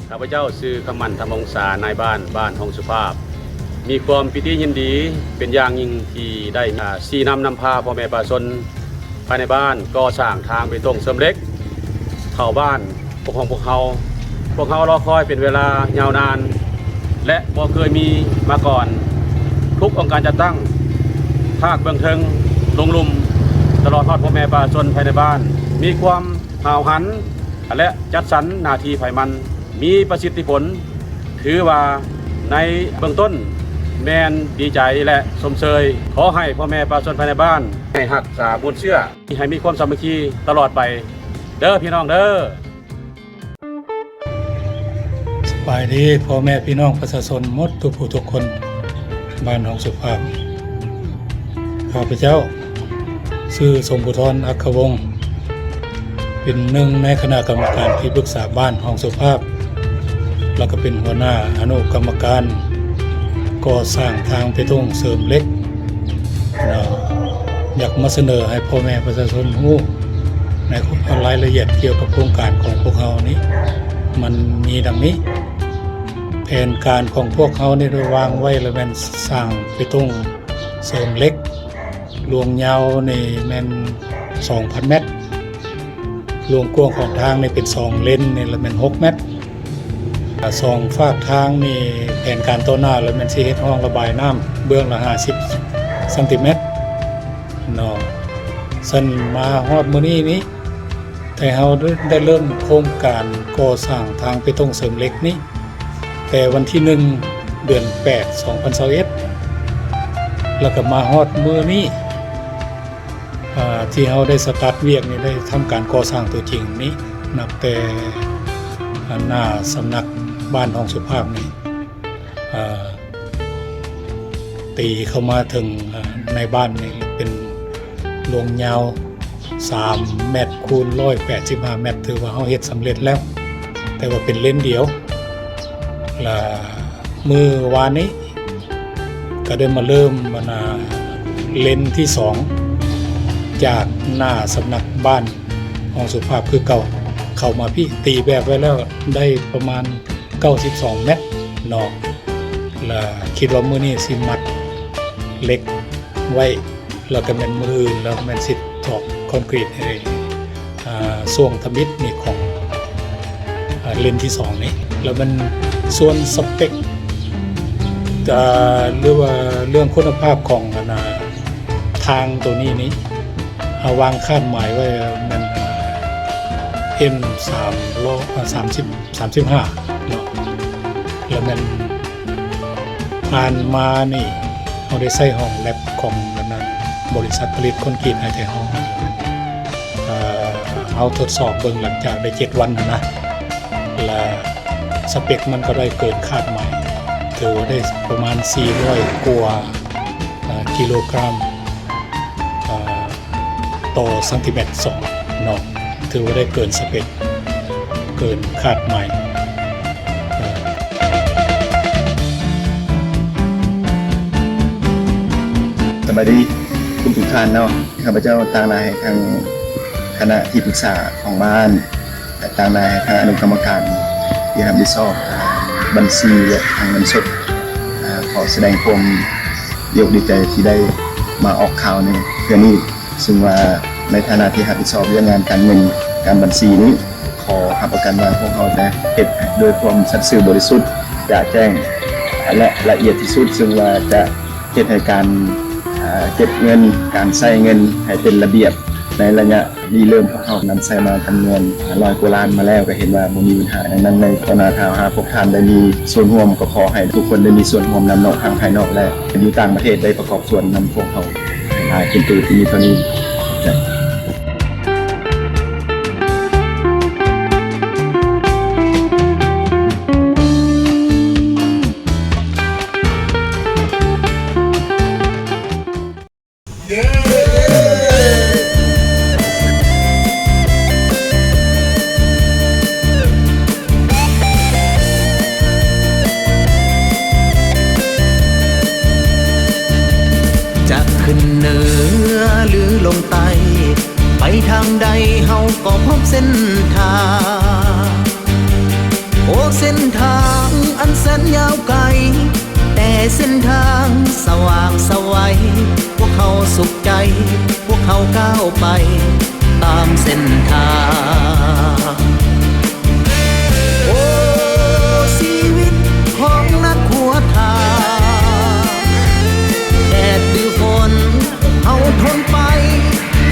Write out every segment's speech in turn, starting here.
ຂ້າພະເຈົ້າຊື່ ຄຳໝັ້ນ ທຳວົງສາ ນາຍບ້ານ ບ້ານຮ່ອງສຸພາບ ມີຄວາມປີຕິຍິນດີເປັນຢ່າງຍິ່ງທີ່ໄດ້ ອາ ຊີ້ນຳນຳພາພໍ່ແມ່ປະຊາຊົນພາຍໃນບ້ານກໍ່ສ້າງທາງເບຕົງເສີມເຫຼັກເຂົ້າບ້ານ ຂອງພວກເຮົາ. ພວກເຮົາລໍຄອຍເປັນເວລາຍາວນານ ແລະ ບໍ່ເຄີຍມີມາກ່ອນ. ທຸກອົງການຈັດຕັ້ງ ພາກເບື້ອງເທິງ, ເບື້ອງລຸ່ມ ຕະຫຼອດຮອດພໍ່ແມ່ປະຊາຊົນພາຍໃນບ້ານ ມີຄວາມຫ້າວຫັນ ແລະ ຈັດສັນໜ້າທີ່ໃຜມັນ ມີປະສິດທິຜົນ. ຖືວ່າໃນເບື້ອງຕົ້ນແມ່ນດີໃຈ ແລະ ຊົມເຊີຍ. ຂໍໃຫ້ພໍ່ແມ່ປະຊາຊົນພາຍໃນບ້ານ ໃຫ້ຮັກສາມູນເຊື້ອ ໃຫ້ມີຄວາມສາມັກຄີຕະຫຼອດໄປເດີພີ່ນ້ອງເດີ. ສະບາຍດີພໍ່ແມ່ພີ່ນ້ອງປະຊາຊົນໝົດທຸກຜູ້ທຸກຄົນ ບ້ານຮ່ອງສຸພາບ. ຂ້າພະເຈົ້າຊື່ ສົມພູທອນ ອັກຂະວົງ ເປັນໜຶ່ງໃນຄະນະກຳມະການທີ່ປຶກສາບ້ານຮ່ອງສຸພາບ ແລ້ວກໍເປັນຫົວໜ້າອະນຸກຳມະການກໍ່ສ້າງທາງເບຕົງເສີມເຫຼັກເນາະ. ຢາກມາສະເໜີໃຫ້ພໍ່ແມ່ປະຊາຊົນຮູ້ໃນລາຍລະອຽດກ່ຽວກັບໂຄງການຂອງພວກເຮົານີ້ ມັນມີດັ່ງນີ້. ແຜນການຂອງພວກເຮົານີ້ໄດ້ວາງໄວ້ແລ້ວແມ່ນສ້າງເບຕົງເສີມເຫຼັກ ລວງຍາວນີ້ແມ່ນສອງພັນແມັດ, ລວງກວ້າງຂອງທາງນີ້ເປັນສອງເລນນີ້ລະແມ່ນຫົກແມັດ. ສອງຟາກທາງນີ້ແຜນການຕໍ່ໜ້າລະແມ່ນຊິເຮັດຮ່ອງລະບາຍນ້ຳເບື້ອງລະຫ້າສິບຊັງຕີແມັດເນາະ. ຊັ້ນມາຮອດມື້ນີ້ນີ້ ແຕ່ເຮົາໄດ້ເລີ່ມໂຄງການກໍ່ສ້າງທາງເບຕົງເສີມເຫຼັກນີ້ ແຕ່ວັນທີໜຶ່ງ ເດືອນແປດ ສອງພັນຊາວເອັດ ແລ້ວກໍມາຮອດມື້ນີ້ ອາ ທີ່ເຮົາໄດ້ສະຕາດວຽກນີ້ ໄດ້ທຳການກໍ່ສ້າງຕົວຈິງນີ້ ນັບແຕ່ ອາ ໜ້າສຳນັກບ້ານຮ່ອງສຸພາບນີ້ ອາ ຕີເຂົ້າມາເຖິງ ອາ ໃນບ້ານນີ້ເປັນລວງຍາວສາມແມັດຄູນຮ້ອຍແປດສິບຫ້າແມັດ ຖືວ່າເຮົາເຮັດສຳເລັດແລ້ວ ແຕ່ວ່າເປັນເລນດຽວ. ລະມື້ວານນີ້ກໍໄດ້ມາເລີ່ມ ອັນນ່າ ເລນທີສອງ ຈາກໜ້າສຳນັກບ້ານຮ່ອງສຸພາບຄືເກົ່າ ເຂົ້າມາພີ້ ຕີແບບໄວ້ແລ້ວໄດ້ປະມານ ເກົ້າສິບສອງແມັດເນາະ ລະຄິດວ່າມື້ນີ້ຊິມັດເຫຼັກໄວ້ ລະກະແມ່ນມື້ອື່ນລະແມ່ນຊິຖອກຄອນກຣີດໃຫ້ ອາ ຊ່ວງທຳອິດນີ້ຂອງ ອາ ເລນທີສອງນີ້. ລະແມ່ນສ່ວນສະເປັກ ອາ ຫຼືວ່າເລື່ອງຄຸນນະພາບຂອງ ອັນນ່າ ທາງໂຕນີ້ນີ້ ເຮົາວາງຄາດໝາຍໄວ້ແມ່ນ ເອັມ ສາມຮ້ອຍ ອາ ສາມສິບ ສາມສິບຫ້າເນາະ ລະແມ່ນຜ່ານມານີ້ ເຮົາໄດ້ໃຊ້ຫ້ອງແລັບຂອງອັນນັ້ນ ບໍລິສັດຜະລິດຄອນກຣີດໄອແທຮອງ ເອີ ເຮົາທົດສອບເບິ່ງຫຼັງຈາກໄດ້ເຈັດວັນຫັ້ນນະ ລະສະເປັກມັນກໍໄດ້ເກີນຄາດໝາຍ ຖືວ່າໄດ້ປະມານສີ່ຮ້ອຍກວ່າ ເອີ ກິໂລກຣາມ ເອີ ຕໍ່ຊັງຕີແມັດສອງເນາະ ຖືວ່າໄດ້ເກີນສະເປັກ ເກີນຄາດໝາຍ. ສະບາຍດີທຸກໆທ່ານເນາະ, ຂ້າພະເຈົ້າຕາງໜ້າໃຫ້ທາງຄະນະທີ່ປຶກສາຂອງບ້ານ ແລະ ຕາງໜ້າໃຫ້ທາງອະນຸກຳມະການທີ່ຮັບຜິດຊອບບັນຊີ ແລະ ທາງເງິນສົດ ຂໍສະແດງຄວາມດີອົກດີໃຈທີ່ໄດ້ມາອອກຂ່າວໃນເທື່ອນີ້. ຊຶ່ງວ່າໃນຖານະທີ່ຮັບຜິດຊອບວຽກງານການເງິນການບັນຊີນີ້ ຂໍຮັບປະກັນວ່າພວກເຮົາຈະເຮັດດ້ວຍຄວາມສັດຊື່ບໍລິສຸດ ຈະແຈ້ງ ແລະ ລະອຽດທີ່ສຸດ, ຊຶ່ງວ່າຈະເຮັດໃຫ້ການ ເກັບເງິນ, ການໃຊ້ເງິນໃຫ້ເປັນລະບຽບໃນໄລຍະ ລິເລີ່ມພວກເຮົານຳໃຊ້ມາຈຳນວນຫຼາຍກວ່າລ້ານມາແລ້ວ ກໍເຫັນວ່າບໍ່ມີບັນຫາ. ດັ່ງນັ້ນ ໃນຕໍ່ໜ້າຖ້າຫາກພວກທ່ານໄດ້ມີສ່ວນຮ່ວມ ກໍຂໍໃຫ້ທຸກຄົນໄດ້ມີສ່ວນຮ່ວມນຳເນາະ, ທັງພາຍນອກ ແລະ ຢູ່ຕ່າງປະເທດໄດ້ປະກອບສ່ວນນຳພວກເຮົາ. ອາ ຄລິບນີ້ມີເທົ່ານີ້. ຈະຂຶ້ນເໜືອ ຫຼື ລົງໃຕ້ ໄປທາງໃດເຮົາກໍພົບເສັ້ນທາງ. ໂອ ເສັ້ນ ທາງອັນແສນຍາວໄກ ແຕ່ເສັ້ນທາງສະຫວ່າງສະໄຫວ ພວກເຮົາສຸກໃຈ ພວກເຮົາກ້າວໄປຕາມເສັ້ນທາງ. ໂອ້ ຊີວິດຂອງນັກຂົວຖ້າ ແດດຫຼືຝົນເຮົາທົນໄປ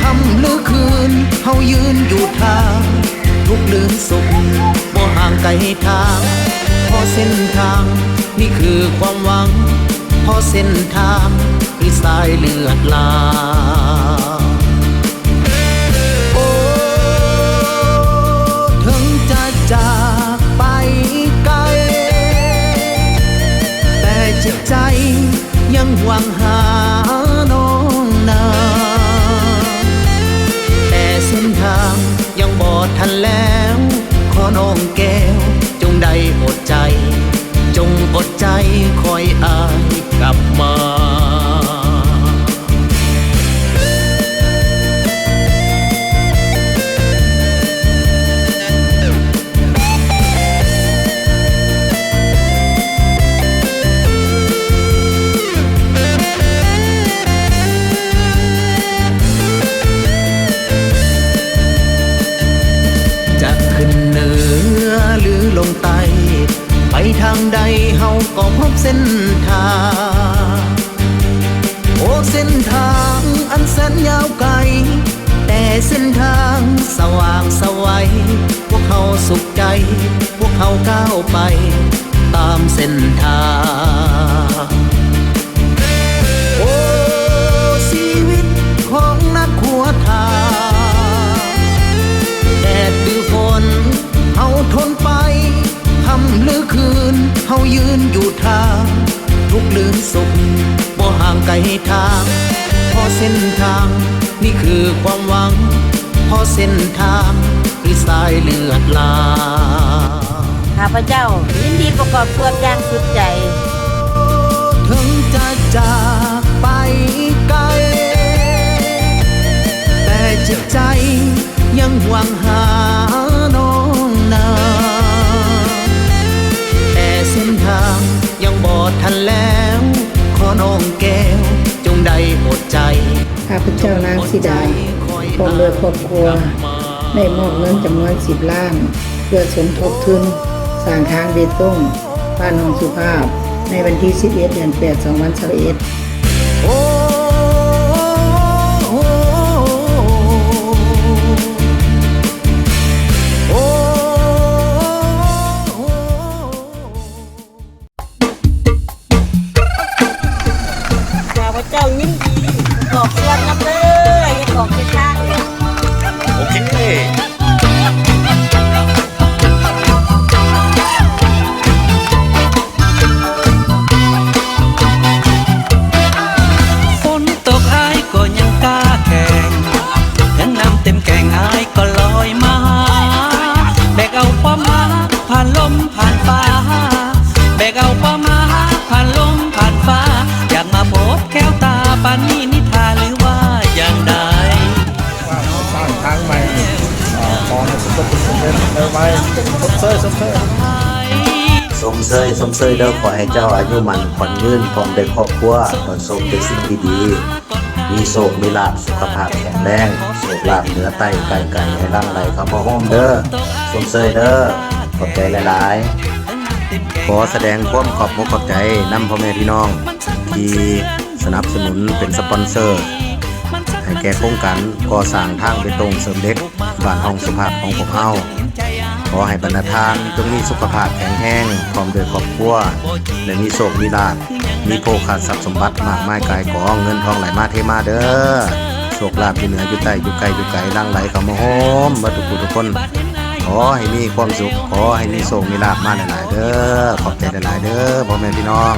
ຄ່ຳຫຼືຄືນເຮົາຢືນຢູ່ທ່າ ທຸກຫຼືສຸກບໍ່ຫ່າງໄກທາງ ເພາະເສັ້ນທາງນີ້ຄືຄວາມຫວັງ ເພາະເສັ້ນທາງຄືສາຍເລືອດຫຼາງ. ໂອ້ ເຖິງຈະຈາກໄປໄກ ແຕ່ຈິດໃຈຍັງຫວັງຫານ້ອງນາ ແຕ່ເສັ້ນທາງຍັງບໍ່ທັນແລ້ວ ຂໍນ້ອງແກ້ວຈົ່ງໄດ້ອົດໃຈ ຈົ່ງອົດໃຈ ຄອຍອ້າຍກັບມາ. ຈະຂຶ້ນເໜືອຫຼືລົງໃຕ້ ໄປທາງໃດເຮົາກໍພົບເສັ້ນທາງ. ໂອ້ ເສັ້ນທາງອັນແສນຍາວໄກ ແຕ່ເສັ້ນທາງສະຫວ່າງສະໄຫວ ພວກເຮົາສຸກໃຈ ພວກເຮົາກ້າວໄປຕາມເສັ້ນທາງ. ໂອ້ ຊີວິດຂອງນັກຂົວຖ້າ ແດດຫຼືຝົນເຮົາທົນໄປ ຄ່ຳຫຼືຄືນເຮົາຢືນຢູ່ທ່າ ທຸກຫຼືສຸກບໍ່ຫ່າງໄກທາງ ເພາະເສັ້ນທາງນີ້ຄືຄວາມຫວັງ ເພາະເສັ້ນທາງຄືສາຍເລືອດຫຼາງ. ຂ້າພະເຈົ້າຍິນດີປະກອບສ່ວນຢ່າງສຸດໃຈ. ເຖິງຈະຈາກໄປໄກ ແຕ່ຈິດໃຈ ຍັງຫວັງຫານ້ອງນາ ແຕ່ເສັ້ນທາງຍັງບໍ່ທັນແລ້ວ ຂໍນ້ອງແກ້ວຈົ່ງໄດ້ອົດໃຈ. ຂ້າພະເຈົ້າ ນາງສີດາ ພ້ອມດ້ວຍຄອບຄົວ ໄດ້ມອບເງິນຈຳນວນສິບລ້ານ ເພື່ອສົມທົບທຶນສ້າງທາງເບຕົງ ບ້ານໜອງສຸພາບ ໃນວັນທີສິບເອັດ ເດືອນແປດ ສອງພັນຊາວເອັດ. ໂອ້ ໂອ້ ໂອ້ ຂ້າພະເຈົ້າຍິນດີປະກອບສ່ວນນຳເດີ ເຮັດອອກເຮັດທາງ. ໂອເຄ. ຝົນຕົກອ້າຍກໍຍັງກ້າແຂງ ເຖິງນ້ຳເຕັມແກ້ງອ້າຍກໍລອຍມາ ແບກເອົາຄວາມຮັກຜ່ານລົມຜ່ານຟ້າ ແບກເອົາຄວາມຮັກຜ່ານລົມຜ່ານຟ້າ ຢາກມາພົບແກ້ວຕາ ປານນີ້ນິທາຫຼືວ່າຢ່າງໃດ? ສ້າງທາງໃໝ່ ຂໍໃຫ້ປະສົບຜົນສຳເລັດໄວໆ ຊົມເຊີຍ ຊົມເຊີຍ ຊົມເຊີຍ ຊົມເຊີຍເດີ ຂໍໃຫ້ເຈົ້າອາຍຸໝັ້ນຂວັນຍືນ ພ້ອມດ້ວຍຄອບຄົວ ປະສົບແຕ່ສິ່ງທີ່ດີ ມີໂຊກມີລາບ ສຸຂະພາບແຂງແຮງ ໂຊກລາບເໜືອໃຕ້ໃກ້ໄກ ໃຫ້ຫຼັ່ງໄຫຼເຂົ້າມາໂຮມເດີ ຊົມເຊີຍເດີ ຂອບໃຈຫຼາຍໆ. ຂໍສະແດງຄວາມຂອບອົກຂອບໃຈນຳພໍ່ແມ່ພີ່ນ້ອງ ທີ່ສະໜັບສະໜູນເປັນສະປອນເຊີ ໃຫ້ແກ່ໂຄງການກໍ່ສ້າງທາງເບຕົງເສີມເຫຼັກ ບ້ານຮ່ອງສຸພາບຂອງພວກເຮົາ. ຂໍໃຫ້ບັນດາທ່ານຈົ່ງມີສຸຂະພາບແຂງແຮງ ພ້ອມດ້ວຍຄອບຄົວ ແລະ ມີໂຊກມີລາບ ມີໂພຄາຊັບສົມບັດມາກມາຍກາຍກອງ ເງິນທອງໄຫຼມາເທມາເດີ. ໂຊກລາບຢູ່ເໜືອຢູ່ໃຕ້ ຢູ່ໃກ້ຢູ່ໄກ ຫຼັ່ງໄຫຼເຂົ້າມາໂຮມເບິດທຸກຜູ້ທຸກຄົນ. ຂໍໃຫ້ມີຄວາມສຸກ ຂໍໃຫ້ມີໂຊກມີລາບມາຫຼາຍໆເດີ. ຂອບໃຈຫຼາຍໆເດີ ພໍ່ແມ່ພີ່ນ້ອງ.